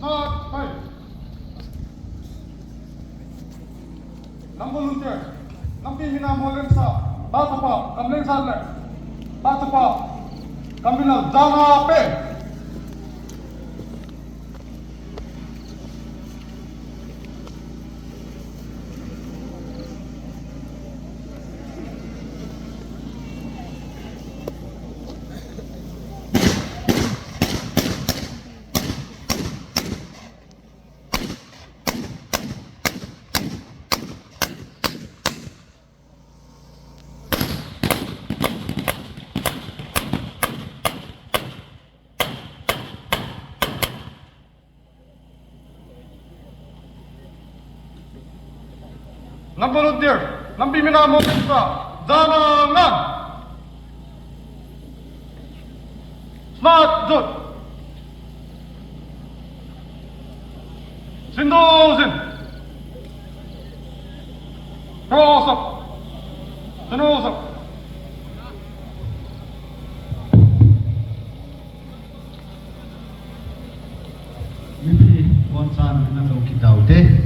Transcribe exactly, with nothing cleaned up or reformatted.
Start, five. Number one, nampi mina Molensa, Tachapa, Kamlengsa le, Tachapa, Kamina, jana pe. Number one, nampi mina Molensa, jana ngan. Smart jut. Sindosin. Cross up. Sindosin. Mipi bonchan nalo kit taute.